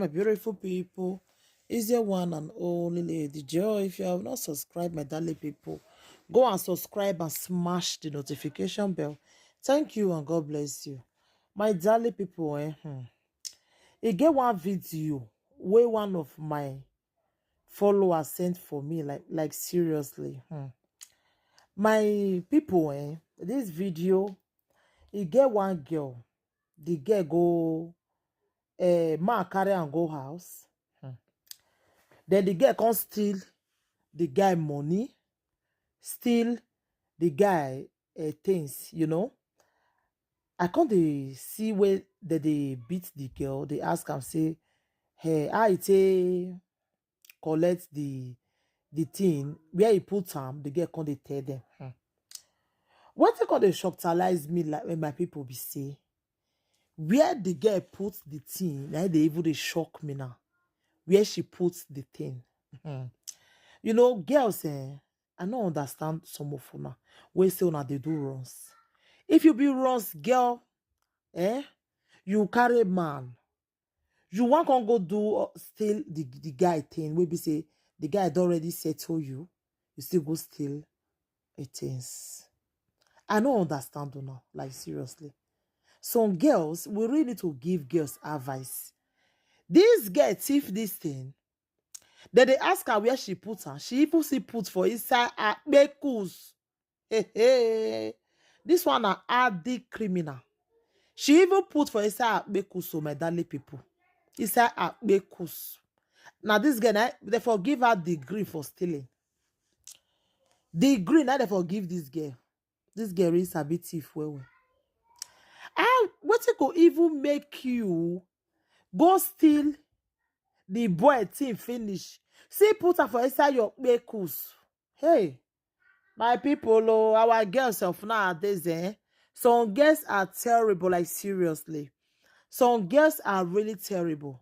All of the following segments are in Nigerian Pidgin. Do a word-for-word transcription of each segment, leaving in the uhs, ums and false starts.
Beautiful people, is your one and only Lady Joy. If you have not subscribed, my darling people, go and subscribe and smash the notification bell. Thank you and God bless you. My darling people, eh, hmm. E get one video wey one of my followers sent for me, like, like, seriously. Hmm. My people, eh, this video, e get one girl, the girl go, eh, man carry am go house. Hmm. Then the girl come steal the guy money, steal the guy, eh, things, you know. I come dey see where they dey beat the girl, they ask am say, "Hey, how e take collect the, the thing, where e put am?" The girl come dey tell them. Hmm. Wetin come dey shocktalize me, like, when my people be say, where the girl put the thing, na dey even dey shock me now. Where she put the thing. Hmm. You know, girls, eh, I no understand some of una wey say una dey do runs. If you be runs girl, eh, you carry man, you wan come go do, uh, still the, the guy thing wey be say the guy don already settle you, you still go steal a things. I no understand una, like, seriously. Some girls, we really need to give girls advice. This girl thief this thing. Then they ask her where she put her. She even see put for inside her kpekus. Hey, hey. This one na hardy criminal. She even put for inside her kpekus, so my darling people. Inside her kpekus. Now this girl, na, they for give her degree for stealing. Degree, now they for give this girl. This girl is a bit thief well, well. Ah, wetin go even make you go steal the boy thing finish? See, put her for inside your kpekus. Hey, my people, oh, our girls of nowadays, eh? Some girls are terrible, like, seriously. Some girls are really terrible.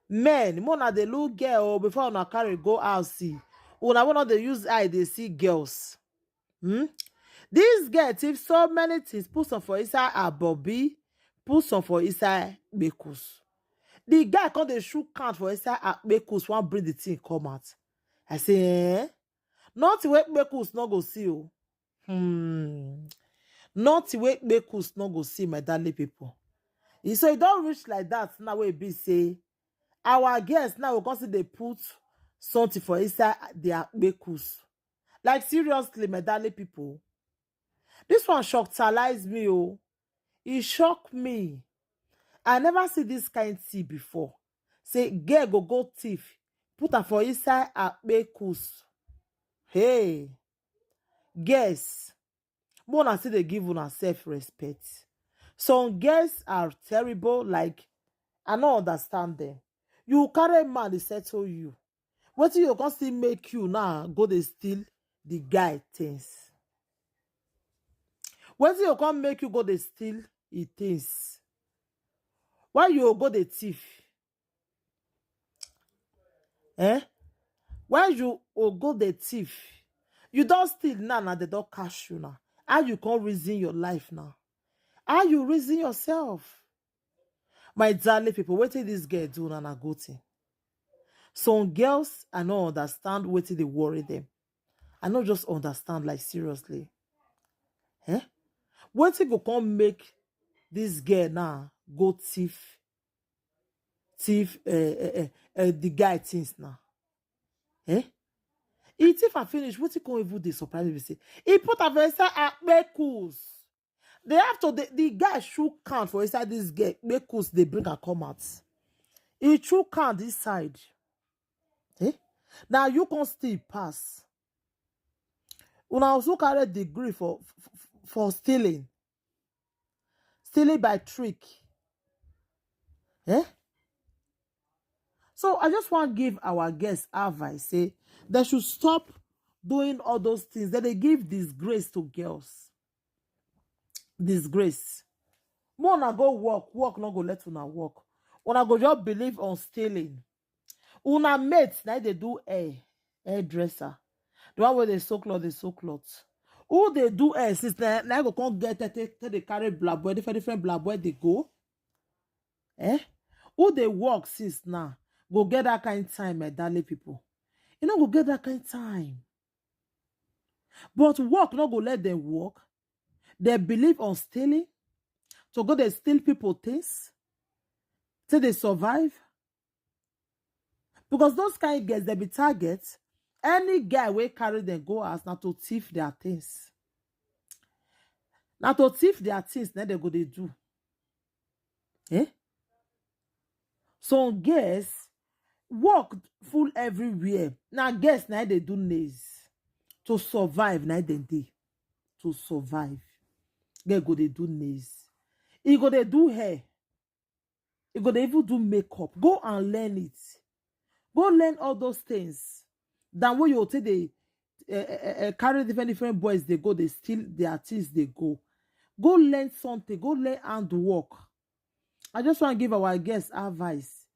Men, more na dey look girl, oh, before una carry go house, see. Una wanna dey use eye dey see girls. Hmm? This girl thief so many things, put some for inside her bobby, put some for inside kpekus. The guy come dey shoot count for inside her kpekus, wan bring the thing come out. I say, eh? Nothing wey kpekus no go see, oh. Hmm. Nothing wey kpekus no go see, my darling people. E, so e don reach like that now wey e be say our girls now go come still dey put something for inside their kpekus. Like, seriously, my darling people, this one shocktalize me, oh. E shock me. I never see this kind thing before. Say girl go go thief, put am for inside her kpekus. Hey, girls, more na still dey give una self-respect. Some girls are terrible, like, I no understand them. You carry man, they settle you. Wetin you come still make you now go dey steal the guy things? Wetin you come make you go dey steal e things? Why you go dey thief? Eh? Why you go dey thief? You don steal now, now they don catch you now. How you come reason your life now? How you reason yourself? My darling people, wetin this girl do na na good thing. Some girls, I no understand wetin dey worry them. I no just understand, like, seriously. Eh? Wetin go come make this girl now go thief, thief, uh, uh, uh, uh, the guy things now? Eh? He thief and finish. Wetin come even dey surprise me say he put am for inside her kpekus. They have to, the, the guy shoot count for inside this girl kpekus, they bring her come out. He shoot count this side. Eh? Now you can still pass. Una also carry degree for, for, for stealing. Stealing by trick. Eh? So I just want give our guests advice. Say they should stop doing all those things that they give disgrace to girls. Disgrace. More una go work, work no go let una work. Una go just believe on stealing. Una mate na dey do hair, hairdresser. The one wey dey sew cloth, dey sew cloth. Who dey do hair since na, na go come get take, take, take dey carry black boy, different, different black boy dey go. Eh? Who dey work since now? go get that kind time, my darling people. You no go get that kind time. But work no go let them work. They believe on stealing, to go dey steal people things till they survive. Because those kind girls, they be target. Any guy wey carry them go house, na to thief their things. Na to thief their things, na they go dey do. Eh? Some girls, work full everywhere. Na girls na they do nails. To survive, na they dey. To survive. Girl go dey do nails. He go dey do hair. He go dey even do makeup. Go and learn it. Go learn all those things. Than wey you take dey, uh, uh, uh, carry different different boys dey go, they steal their things, they go. Go learn something. Go learn handwork. I just want to give our guests advice.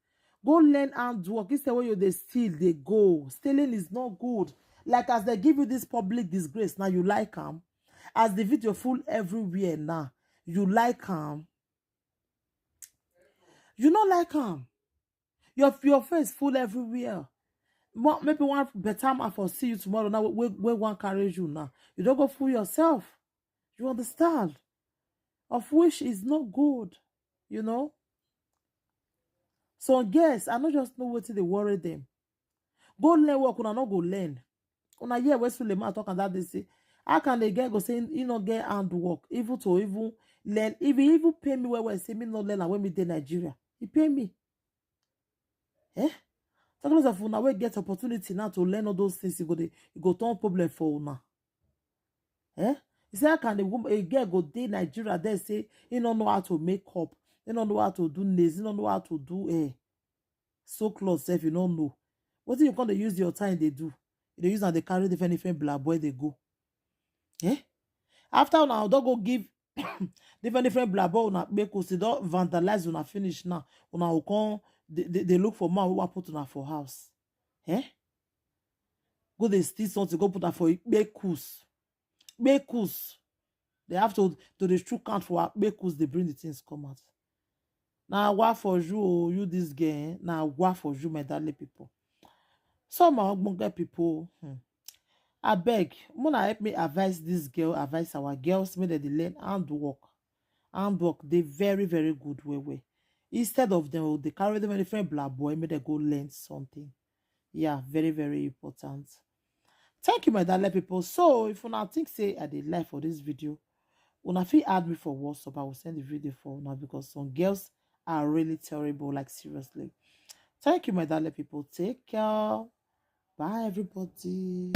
Go learn handwork. Instead wey you dey steal, they go. Stealing is not good. Like as they give you this public disgrace, now you like am. As the video full everywhere now, you like am. You no like am. Your your face full everywhere. Mo- Maybe one better man for see you tomorrow. Now we we want carry you now. You don't go fool yourself. You understand? Of which is not good. You know. So yes, I no just know wetin dey worry them. Go learn work, una no go learn. Una hear wey Suleiman talk and that day say, how can the girl go say he no get handwork, even to even learn? If he even pay me well well, say me no learn am when me dey Nigeria. He pay me. Eh? Talk less of una wey get opportunity now to learn all those things, e go dey, e go turn problem for una. Eh? He say, how can a woman, a girl go dey Nigeria there say he no know how to make up, he no know how to do nails, he no know how to do hair, sew cloth sef, you no know. Wetin you come dey use your time dey do? You dey use am dey carry different different black boy dey go. Eh? After una don go give different different black boy una kpekus, they don vandalize una finish now. Una go come dey, dey, dey look for man wey wan put una for house. Eh? Go dey steal something, go put am for kpekus. Kpekus. They have to to dey shook count for her kpekus, they bring the things come out. Na wa for you, oh, you this girl, eh? Na wa for you, my darling people. So my ogbonge people, hmm. I beg, Mona help me advise this girl, advise our girls, make dem dey learn handwork. Handwork dey very very good well well. Instead of them, they carry them different black boy, make dem go learn something. Yeah, very very important. Thank you, my darling people. So if una think say I dey lie for this video, una fit add me for WhatsApp. I will send the video for una because some girls are really terrible, like seriously. Thank you, my darling people. Take care. Bye, everybody.